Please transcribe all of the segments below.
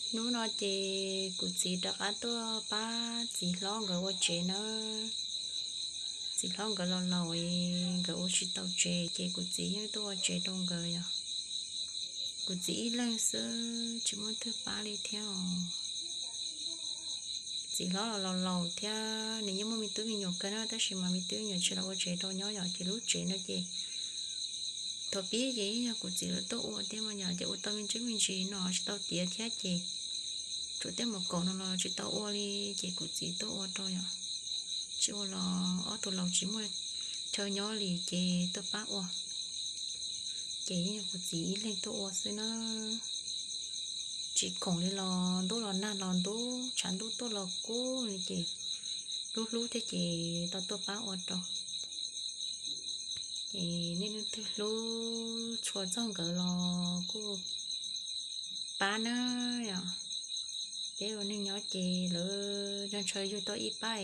Hnub no ces kuv txiv rov qab tuaj pab txiv hlob nkawd ua tsev na. Txiv hlob nkawd los laus, nkawd ua tsis tau tsev ces kuv txiv yeej tuaj ua tsev rau nkawd yom. Kuv txiv ib leeg xwb tsis muaj twg pab li thiab os. Txiv hlob los laus laus thiab, nws yeej muaj me tub me nyuam kawg na, tab sis mas me tub me nyuam tsis los ua tsev rau nyob yom, ces lub tsev no ces thaum pib ces yog kuv txiv lawv tuaj ua thiab mas yom, ces ua tau me ntsis me ntsis no tsis tau tiav thiab ces tsuas tej mos kaum no los tsis tau ua li, ces kuv txiv tuaj ua rau yom. Tsis ua los ob tug laus tsis muaj chaw nyob li ces tuaj pab ua. Ces yog kuv txiv ib leeg tuaj ua xwb na. Tsis khoom li los ntub los nag los ntub, tshav ntuj tuaj los kub li ces hlub hlub thiab ces tau tuaj pab ua rau. Ces nej leej twg hlub tshua txog nkawd los kuj pab na yom. Peb ua neeg nyob ces lawv ntshaw ntshaw yug tau ib pab,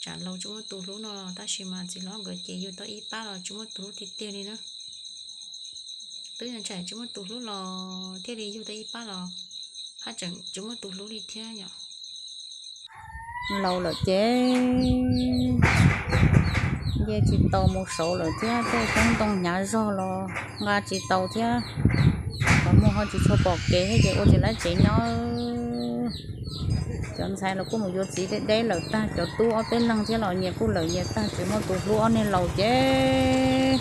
tsam laus tsis muaj tus hlub no los tab sis mas txiv hlob nkawd ces yug tau ib pab los tsis muaj tus hlub tiag tiag li na. Twb yog ntshai tsis muaj tus hlub los thiaj li yug tau ib pab los haj tseem tsis muaj tus hlub li thiab yom. Laus lawm ces nce tsis tau mus saud lawm thiab, tej xyoob ntoo hnyav zog los nqa tsis tau thiab. Qhov muag ho tsis tshua pom kev thiab ces ua tsis laib tsev nyob. Cov ntxhais los kuj mus yuav txiv deb deb lawm tag, cov tub ob peb leeg thiab los nyias kuj lawm nyias tag, tsis muaj tus hlub ob niag laus ces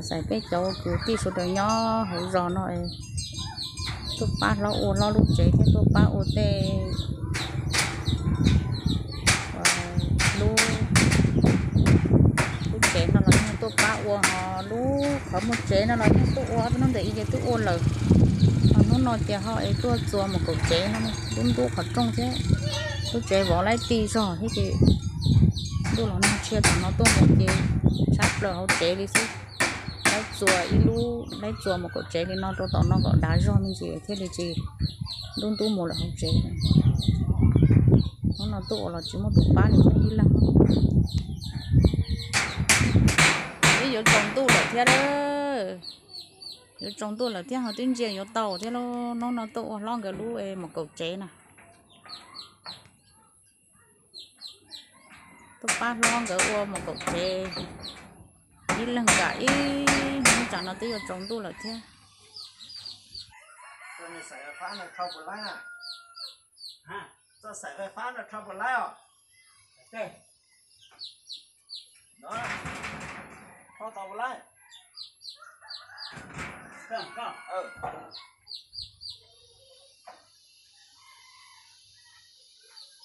xav peb cov kwv tij sawv daws nyob hauv zos no tuaj pab hlob ua hlob lub tsev thiab tuaj pab ua tej lub, lub tsev no los yeej tuaj pab ua, ho lub qhov muag tsev no los yeej tuaj ua, ob peb hnub ntawd ib ces twb ua lawm. Ho hnub no ces ho es tuaj txuas mus kaum tsev no, lub ntub qhov rooj thiab lub tsev vov laib ti zog thiab ces ntuj los nag tshiab tam no tuaj mus ces tshab plaws hauv tsev li xwb. Laib txuas ib lub, laib txuas mus kaum tsev li no rau tom no kom dav zog me ntsis thiaj li tsis ntub ntub mus lawm hauv tsev. Hnub no tuaj ua los tsis muaj tus pab li thiab ib leeg. Twb yuav tsaus ntuj lawm thiab, yuav tsaus ntuj lawm thiab ho twb ntsia yuav tau thiab lauj. Hnub no tuaj ua hlob nkawd lub mus kaum tsev na. Tuaj pab hlob nkawd ua mus kaum tsev ib leeg kam ib hnub, tsam no twb yuav tsaus ntuj lawm thiab.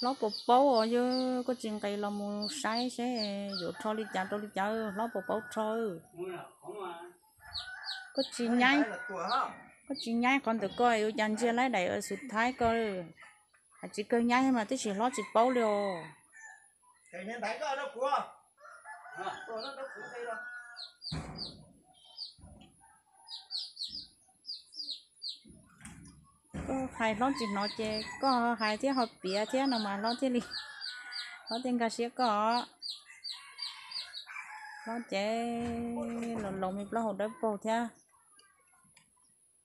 Hlob puas paub os, yog koj tsis nqis los mus saib seb yuav rho li cas rau li cas, hlob puas paub rho? Koj tsis nyaib, koj tsis nyaib qhov ntawm koj yuav cas ntsia laib daim xus thaib ko. Hais tsis kawg nyaib mas tib si hlob tsis paub li os. Koj hais hlob tsis hnov ces koj hais thiab ho piav thiab no mas hlob thiaj li, hlob thiaj nkag siab koj. Hlob ces los laus me plaub hau dawb paug thiab,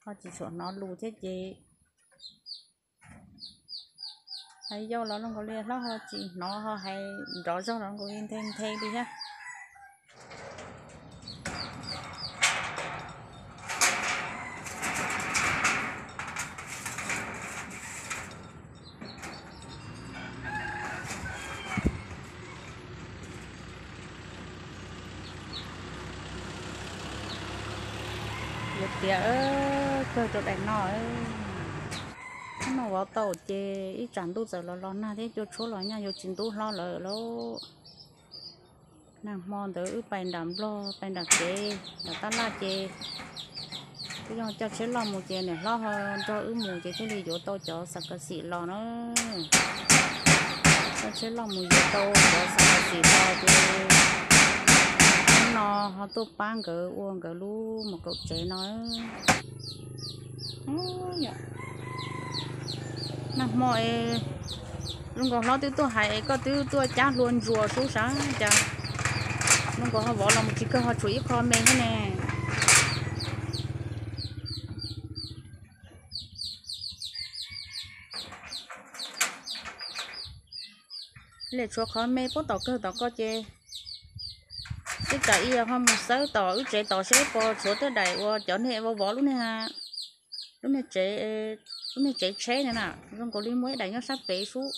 ho tsis tshua hnov lus thiab ces hais yau los zoo nkaus li hlob ho tsis hnov, ho hais nrov zog los zoo nkaus li nthe nthe li thiab. Yuav tiav kawg rau daim no. Hnub no vov tau ces ib tsam ntuj txawm los los nag thiab cua tshuab los nyaj yuav tsis ntub hlob lawm lauj. Nag hmo ntawd wb pais nram Nplog, pais nram kev nram tab laj ces twb yog coj tsheb loj mus ces niam hlob ho nrog wb mus ces thiaj li yuav tau cov xav kav xim los na. Coj tsheb loj mus yuav tau cov xav kav xim los ces hnub no ho tuaj pab nkawd ua nkawd lub mus kaum tsev no. Nag hmo es zoo nkaus hlob twb tuaj hais es koj twb tuaj cab hlua ntsuas sub sab cas zoo nkaus ho vov los mus tsis kawg ho tshuav ib qho me thiab ne. Lam tshuav qhov me puab tom kawg tom ko ces tib tsam ib yam ho mus xawb tom wb tsev tom seb puas tshuav tej daim uas cov niag vov vov lub niag, lub niag tsev, lub niag tsev tsheb na, zoo nkaus li muaj ib daim nyob sab pem sub,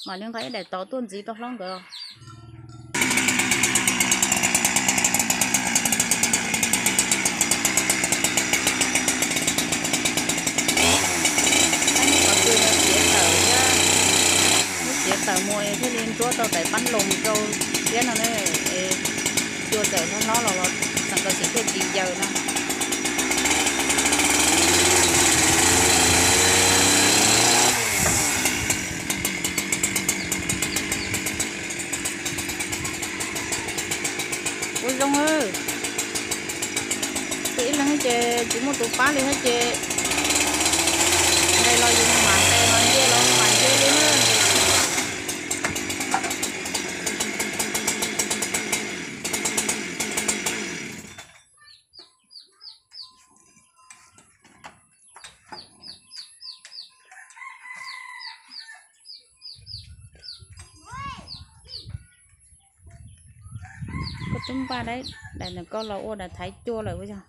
mam li nqa ib daim tod tuaj ntxiv rau hlob nkawd. Qhov twg no txiav tawm thiab, lub txiav tawm mus thiaj li nruab tau daim pab loos rau thiab no na. Cua txawm hlob hlob los los txheem tau tsis thiaj tsis yaws no. Ua zoo, tus ib leeg ces tsis muaj tus pab li thiab ces nqes los yus mam nqes, los nce los mam nce li na. Koj twb npaj daim ntawm koj los ua daim thaiv cua lawm puas yog?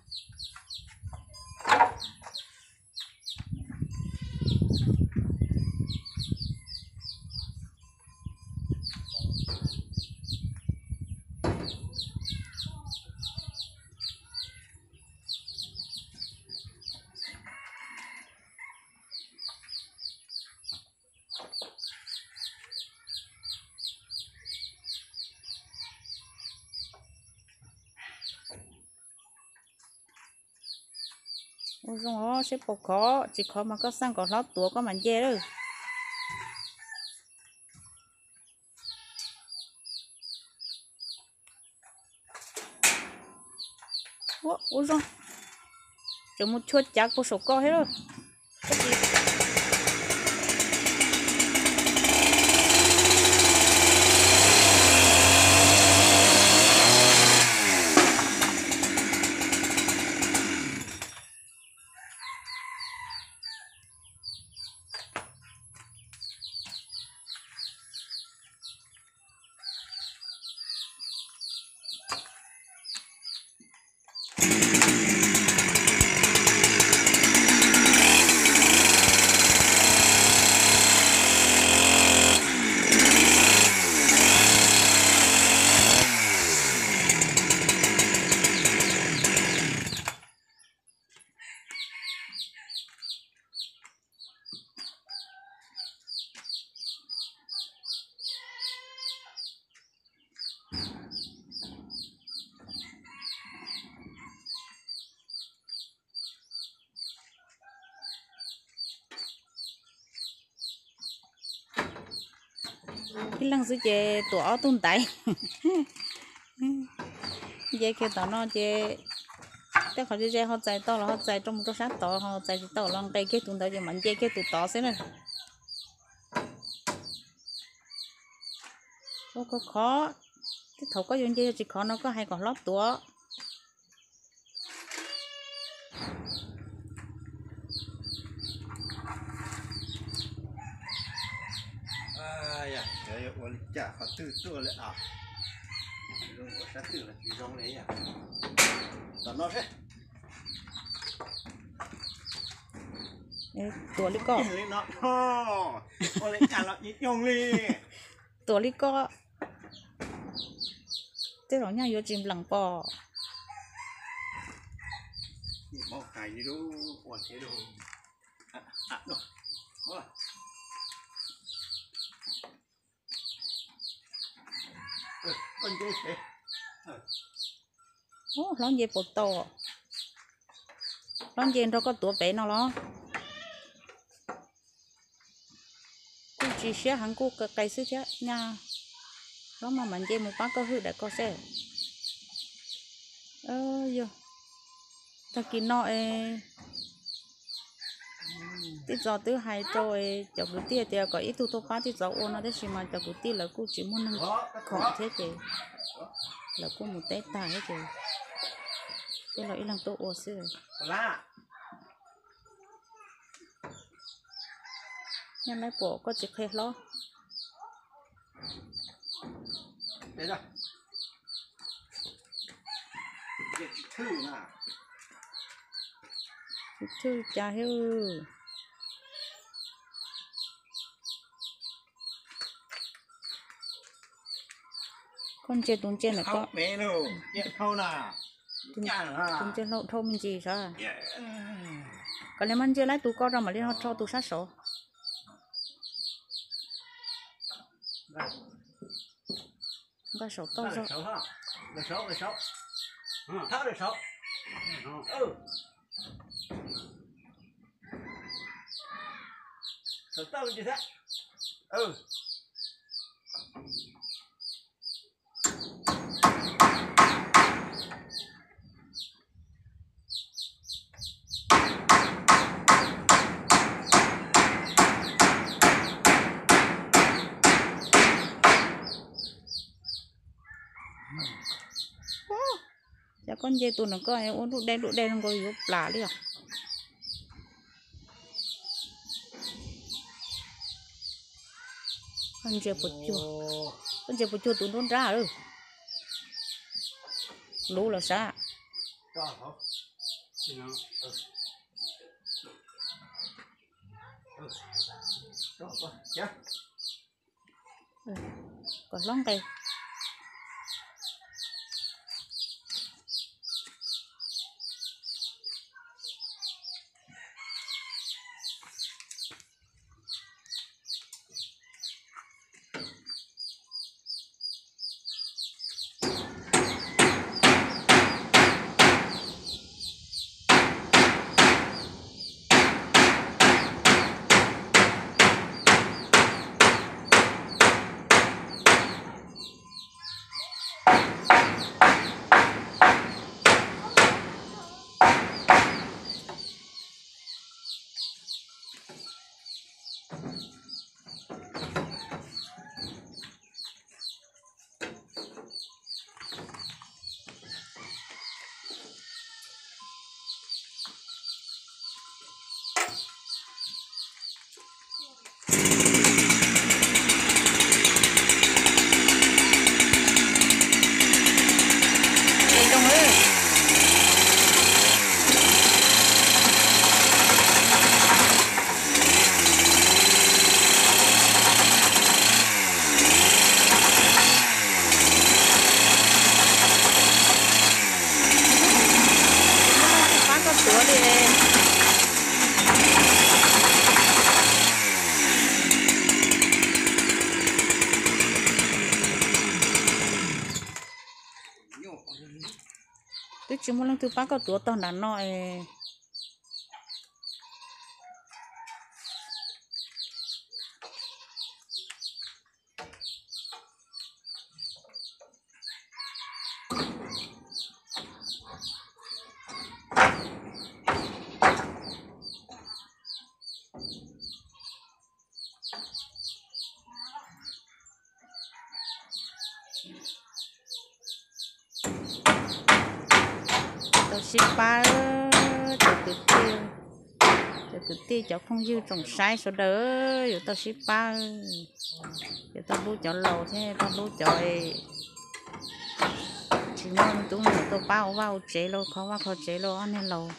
Ua zoo os, seb puas khov, tsis khov mas koj xaj kom hlob tuav koj mam nce lawm. Ua zoo, tseem mus chua cav puag saum koj thiab lauj. Ib leeg xwb ces tuam ob tug ntaiv. Nce kiag tom no ces tej qhov ze ze ho txais tau los ho txais rau mus rau sab tod, ho txais tsis tau los nqes kiag tus ntawd ces mam nce kiag tus tod xwb na. Ua khov khov, tej thaum koj yuav nce yog tsis khov no koj hais kom hlob tuav. Ua li cas qhov twg tuaj li a? Ua sab twg los tsis zoo li. Tom no seb. Tuav li koj. Ua li cas los tsis zoo li. Tuav li koj. Tej zaum nyaj yuav tsis nplees pom. Ub, hlob nce puas tau? Hlob nce nrog koj tuav pem no los? Kuj tsis siab heev, kuj qis qis xwb thiab nyaj. Hlob maj mam nce mus pab koj hwj daim ko seb. Yog tag kis no es Tij Txos twb hais rau cov kwv tij tias kom ib tug tuaj pab Tij Txos ua no, tab sis mas cov kwv tij lawv kuj tsis muaj neeg khoom thiab ces lawv kuj mus teb tag thiab ces tej los ib leeg tuaj ua xwb. Nyaj laib pom koj tsis qhia hlob. Tsis thwj cas thiab. Koj ntsia tus ntsia ntawm ko. Tus ntsia hlau dhau me ntsis sav. Kom li mas ntsia laib tus ko rau mam li ho rho tus sab saud. Nqa saum toj zog. Cas koj nce tus no koj ua lub dej lub dej zoo nkaus yuav plam li os. Koj ntsia puas cuag, koj ntsia puas cuag tus nruab nrab lawm. Luv los sav. Kom hlob nqes. Pab koj tuav li. Twb tsis muaj leej twg pab koj tuav tog nram no es. Tau sib pab, cov kwv tij, cov kwv tij cov phooj ywg tsoom saib sawv daws, yuav tau sib pab, yuav tau hlub cov laus thiab tau hlub cov tsis muaj tub me nyuam tuaj pab ua vaj ua tsev los kho vaj kho tsev los ob niag laus.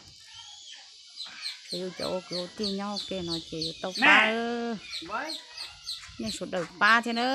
Ces yus cov ua kwv ua tij nyob ua ke no ces yuav tau pab, nej sawv daws pab thiab na.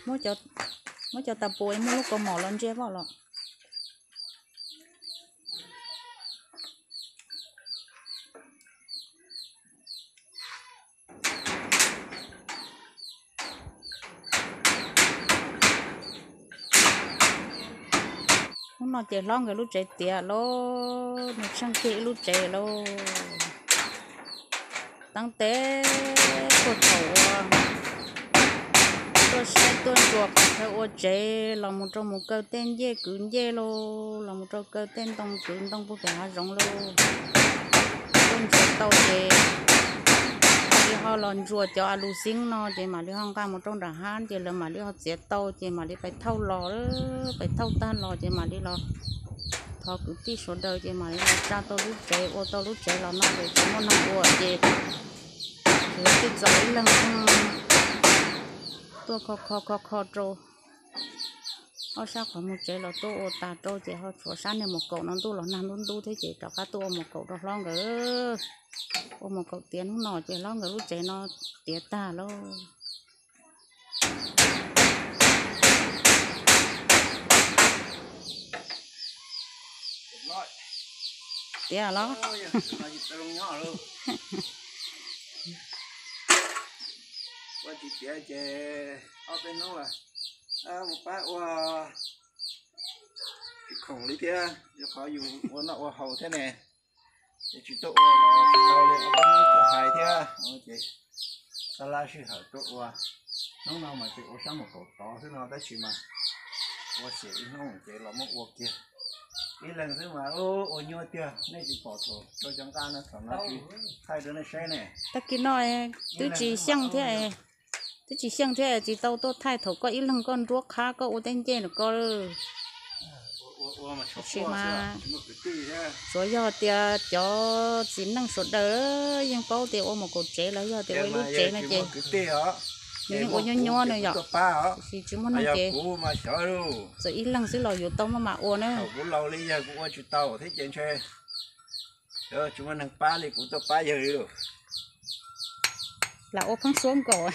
Muab cov tas pus es muab lub kaus mom los ntsia pom los. Hnub no ces hlob nkawd lub tsev tiav lauj, nws tsheej kiag ib lub tsev lauj. Teeb teb puag thaum uas Tuaj saib tuaj ntsuas qhov chaw ua tsev los mus rau mus kaw tej ncej kwv ncej lauj, los mus rau kaw tej ntoo kwv ntoo puag pem hav zoov lauj. Tuaj ntsuas tau ces mam li ho los ntsuas cov a lus xib no ces mam li ho nqa mus rau nram hav ces lawv mam li ho txiav tau ces mam li pais thauj los, pais thauj tag los ces mam li los thov kwv tij sawv daws ces mam li los tsa tau lub tsev ua tau lub tsev los no ces tsis muaj neeg ua ces kuv tij txom ib leeg tuaj kho kho kho kho rau ob sab qhov muag tsev los tuaj ua tas rau ces ho tshuav sab niag mus kaum no ntuj los nag ntub ntub thiab ces rov qab tuaj ua mus kaum rau hlob nkawd, ua mus kaum tiav hnub no ces hlob nkawd lub tsev no tiav tag lauj. Tiav los? Ua tsis tiav ces ob peb hnub mus pab ua tsis khoom li thiab, rau qhov yus ua noj ua haus thiab ne. Ces tsis tuaj ua los tsis tau li, ob peb hnub tuaj hais thiab ces xab lab sij hawm tuaj ua. Hnub no mas ces ua sab mus kaum tod xwb no tab sis mas ua xyem ib hnub ces los muab ua kiag. Ib leeg xwb mas ua nyuaj tiag, nej tsis pom thaum rau cov nqaj no thaum no tsis thaij rau nej saib ne. Tag kis no twb tsis xyeej thiab, twb tsis xyeej thiab tsis tau tuaj thaij thaum koj ib leeg koj nruab qhab koj ua tej ncej no koj. Tab sis mas tsuav yog tias cov txiv neej sawv daws yeej paub tias ua mus kaum tsev los yog tias ua ib lub tsev no ces nws yeej ua nyuab nyuab no yom, tab sis tsis muaj neeg ces txawm ib leeg xwb los yuav tau maj mam ua na. Kuv laus li yawg kuv ua tsis tau thiab ces ntshe tsis muaj neeg pab li kuv tuaj pab yawg li lauj. Lam ua pheeb suab nkaus.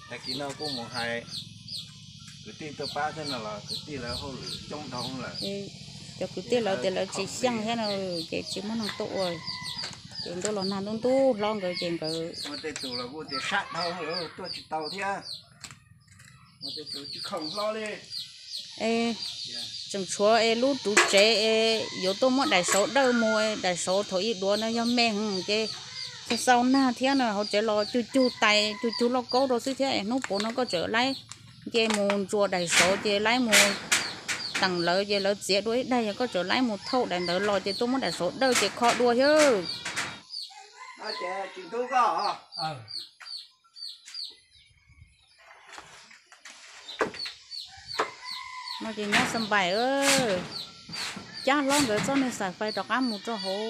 Tag kis no kuj mus hais kwv tij tuaj pab thiab no los kwv tij lawv hauj lwm coob dhau lawm. Cov kwv tij lawv tias lawv tsis xyeej thiab no ces tsis muaj neeg tuaj ua. Ces ntuj los nag ntub ntub hlob nkawd ces nkawd muaj tej tus los kuj tias sab dhau lawm tuaj tsis tau thiab. Muaj tej tus tsis khoom hlo li. Tseem tshuav es lub ruv tsev es yuav tuaj muab daim saud dawj mus, daim saud thaum ub duav no yog me heev ces xau nag thiab no hauv tsev los cug cug tais cug cug lauj kaub rau xwb thiab es hnub puav no koj tseem laib nce mus ntsuas daim saud ces laib mus teem lawv ces lawv txiav dua ib daim, yog koj tseem laib mus thauj daim ntawd los ces tuaj muab daim saud dawj ces kho dua thiab. No ces nyob xab npaim, cab hlob nkawd txoj niag xais fais rov qab mus rau hauv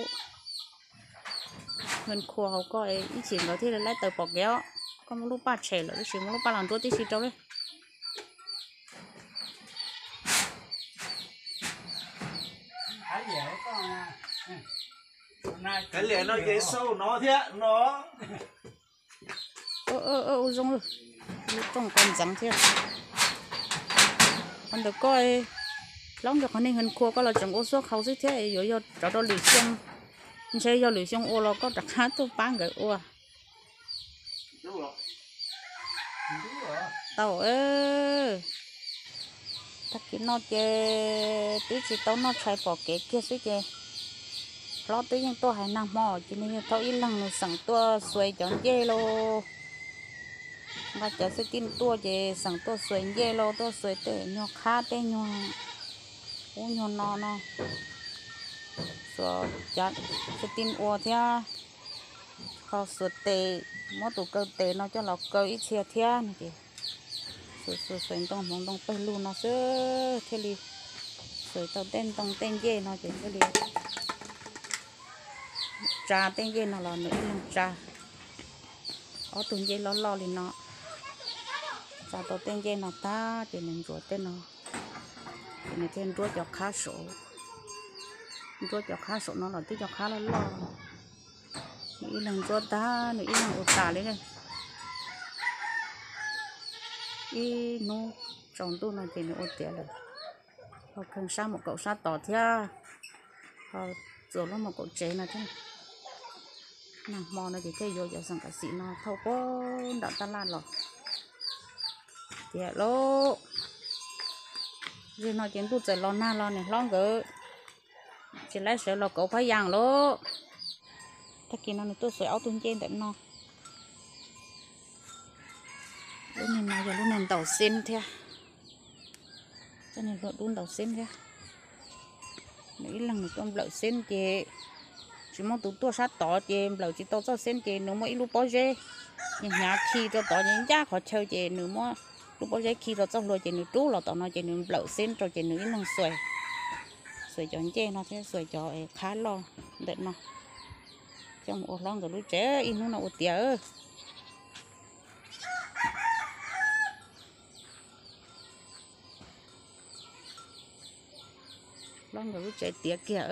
hwj khua hauv ko, ib chim nkawd thiaj li laib taws pom kev os. Koj muab lub paj tshem lawm tab sis muab lub paj los ntsuab tib si rau li. Kav liam no ces xau no thiab no. Ua zoo, lub rooj ko ntxeev thiab. Qhov ntawd koj hlob nkawd qhov niag hwj khua koj los tseem ua xuab qhau xwb thiab yuav yog rov rau lwm xyoo, ntshe yog lwm xyoo ua los koj rov qab tuaj pab nkawd ua. Tau, tag kis no ces twb tsis tau noj tshais pom kev kiag xwb ces hlob twb yeej tuaj hais nag hmo ces nws yeej thaub ib leeg nws xeem tuaj xuas cov ncej lauj. Nqa cov xwb tij tuaj ces xeem tuaj xuas ncej lauj, tuaj xuas tej nyuag qhab tej nyuag ub nyuag no no, xuas cov xwb tij ua thiab ho xuas tes, muab tus kaw tes no coj los kaw ib txhia thiab no ces xuas xuas xuas ntoo hmoov ntoo pawg lug no xwb thiaj li xuas tau tej ntoo tej ncej no ces thiaj li tsa tej ncej no los nws ib leeg tsa ob tug ncej loj loj li no. Tsa tau tej ncej no tag ces nws ntsuas tej no, ces nws thiaj nruab cov qhab saum, nruab cov qhab saum no los twb cov qhab loj loj. Nws ib leeg ntsuab tag nws ib leeg ua tas li ne. Ib hnub tsaus ntuj no ces nws ua tiav lawm. Ho kheej sab mus kaum sab tod thiab, ho txuas lub mus kaum tsev no thiab. Nag hmo no ces thiaj yuav cov xeem kav xim no thauj puag nram tab laj los tiav lauj. Zaum no ces ntuj txawm los nag los niam hlob nkawd tsis laib sawv los kauv phab yas lauj. Tag kis no nws tuaj xuas ob tug ncej ntawm no. Lub niag no yog lub niag ntaus xeeb thiab, txoj niag hlua dub ntaus xeeb thiab. Nws ib leeg nws tuaj nplawm xeeb ces tsis muaj tus tuaj sab tod ces nplawm tsis tau txoj xeeb ces nws muaj ib lub pob zeb, nws hnyav khi rau tod ces ncaj qhov chaw ces nws muab lub pob zeb khi rau txoj hlua ces nws rub los tom no ces nws nplawm xeeb rau ces nws ib leeg xuas, xuas cov ncej no thiab xuas cov qhab loj ntawm no coj mus ua hlob nkawd lub tsev ib hnub no ua tiav. Hlob nkawd lub tsev tiav kiag.